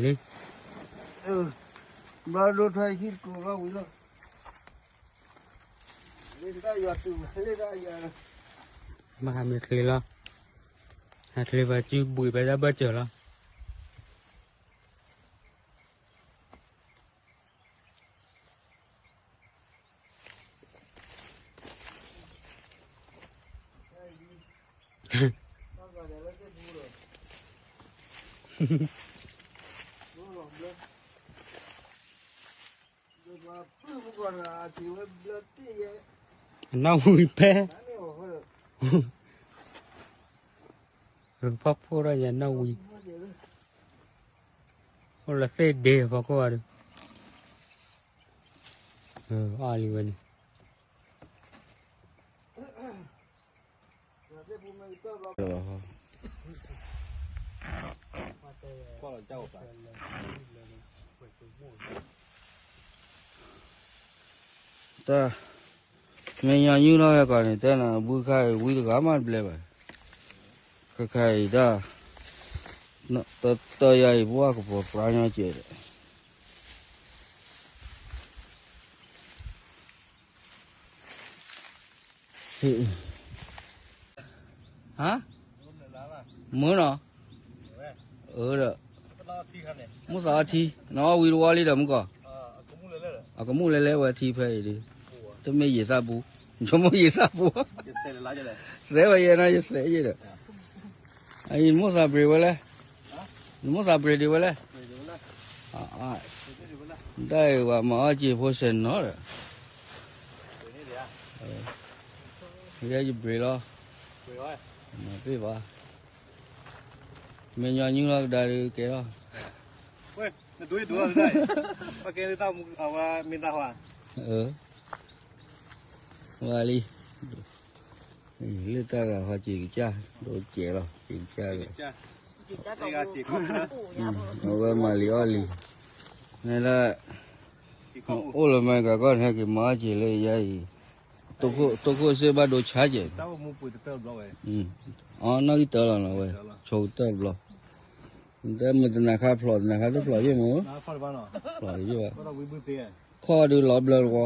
လံ, ဘျီဒိထွဲဟံၣ်တကိးဘျီဝံၤလီၤ, လၢတၢ်ယွၤတုၤလၢတၢ်ယွၤ, ဘၣ်ဟးမ့ၢ်ချ့လီၤ, ဟးချ့ပှၤစုဘှံးဖဲတၢ်ဘၢၣ်စၢၤလီၤ. အနီၣ်ဝံၤဖဲ, ဖီခိၣ်ဒီးယနီၣ်ဝံၤ, အိၣ်လၢသ့ၣ်ဒ့ဖီခိၣ်အီၤဒီး, အီၣ်လံဝဲန့ၣ်. တၢ်, မ့ၢ်ညီနုၢ်ထီၣ်ဟဲကီးန့ၣ် တဲနၤ ဘုခါအံၤဝံတဂၤမးတဘျဲဘၣ်, ခါခါအံၤတၢ်, တၢ်ယၤအံၤ ပှၢ်ကပီၤပြါညီကဲးဒီး ဟါ, မုၢ်နီၤ, အၢဒီး, မုၢ်သးအီထံ, နအီၣ်ဝံတဝီလံဒီးမုၢ်ကီၢ်, အကမူၣ်လဲၤလဲၤဝဲထံဖဲအံၤဒီး, တမ့ၢ်ယသးပူ, ယမိၢ်ယသးပူ, သဲဝဲယဲနီၤ ယသဲယဲဒီး, အံၤနမိၢ်သးပှ့ၤဝဲလဲၣ်, နမိၢ်သးပှ့ၤဒံးဝဲလဲၣ်, တၢ်အံၤပှၤမၤအီၣ်က့ၤဖိစဲးနီၤဒီး ယဲယဘြ့ၤလီၤ, မၤပ့ၢ်ဘၣ်, မ့ၢ်ညီနုၢ်လီၤကဒါဒုးကဲလီၤ, ဝဲလံ, လၢတၢ်ဂၤဃီက့ၤကစၢ်, ဒိကဲလီၤ က့ၤကစၢ်ဒီး, အဝဲမၤလံအီၣ်လံ, န့ၣ်လၢ အိၣ်လၢမဲာ်ကီၢ်န့ၣ် ဟဲက့ၤမၤအီၣ်က့ၤလၢယါအံၤ, တိခိၣ်စ့ၢ်ဘၣ်ဒိဆါကဲး, အနီၣ်ဂံၢ်တၢလီၤနီၤဝဲ, ဆိကတၢၢ်တဘျီ, တဲမ့ၢ်တနၤခါဖျိးတနၤခါတဖျိးယ့ၢ်မ့ၢ်, ဖျိးယ့ၢ်ဘၣ်, ခီၣ်ဒုးလီၤဘျၢတဝီ,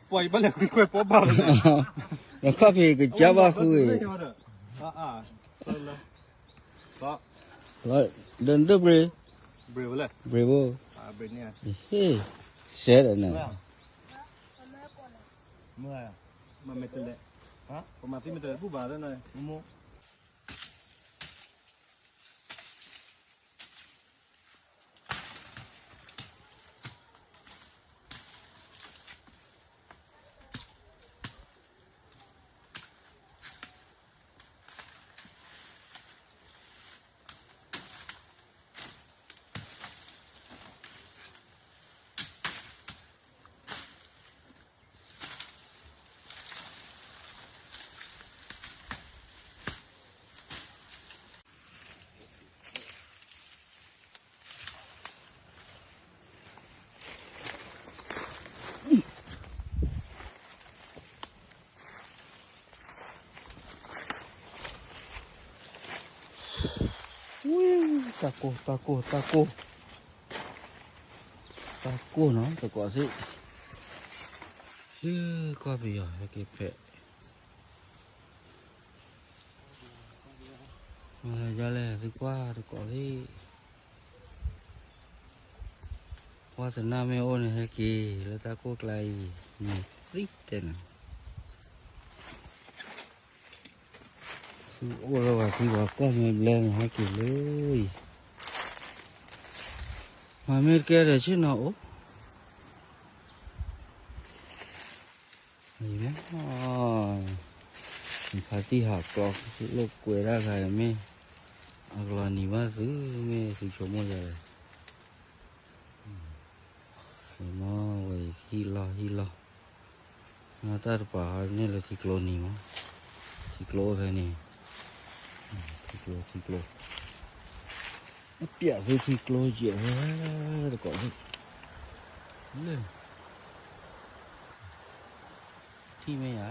ခီၣ်ဖံးကစၢ်ဘၣ်ဃုဂ့ၤ, ဒီးဒၢးဘြ့ၤ, ဘြ့ၤဘိ, ဟ့ၣ်, စဲဒီးန့ၣ် မ့ၢ်, မ့ၢ်တလဲၣ်, ပမၤသံမ့ၢ်တလဲၣ်ဘူၣ်ဘၣ်လၢနမိၢ်. တၢ်ကိၢ် တၢ်ကိၢ် တၢ်ကိၢ်, တၢ်ကိၢ်နီၤ သကိးသ့ၣ်, ဆူကီၢ်ပယီၤဟဲက့ၤဖဲး, မၤလဲၣ် သုကွၢ်သကိးသ့ၣ်, ဝါသနာမ့ၢ်အိၣ်န့ၣ် ဟဲက့ၤလၢတၢ်ကိၢ်ကျါအံၤ, မ့ၢ်သံတဲနၤ အိၣ်လၢပှၤထံပှၤကီၢ်မ့ၢ်ဘျဲၣ်န့ၣ် ဟဲက့ၤလၢအံၤ, မၤမ့ၢ်တကဲဒီးဆ့ၣ်နီၤအိၣ်, အံၤမ့ၢ်, နဖါတံၢ်ဟးကျီ, လိာ်ကွဲတၢ်ခါအံၤမ့ၢ်, အကလီၤနံၤဘၣ်သုမ့ၢ်သုဆိကမိၣ်ယၤလဲၣ်, မ့ၢ်ဝဲဟံၣ်လီၢ်ဟံၣ်လီၢ်, တၢ်တပၤဟီန့ၣ်လၢထံကျိနံၤမး, ထံကျိအိၣ်ဖဲန့ၣ်, ထံကျိ ထံကျိ, အပျးသုထံကျိယဲၢ်ဖဲ, တကိးလၢ, လၢ, ထံၣ်မ့ၢ်ဧါ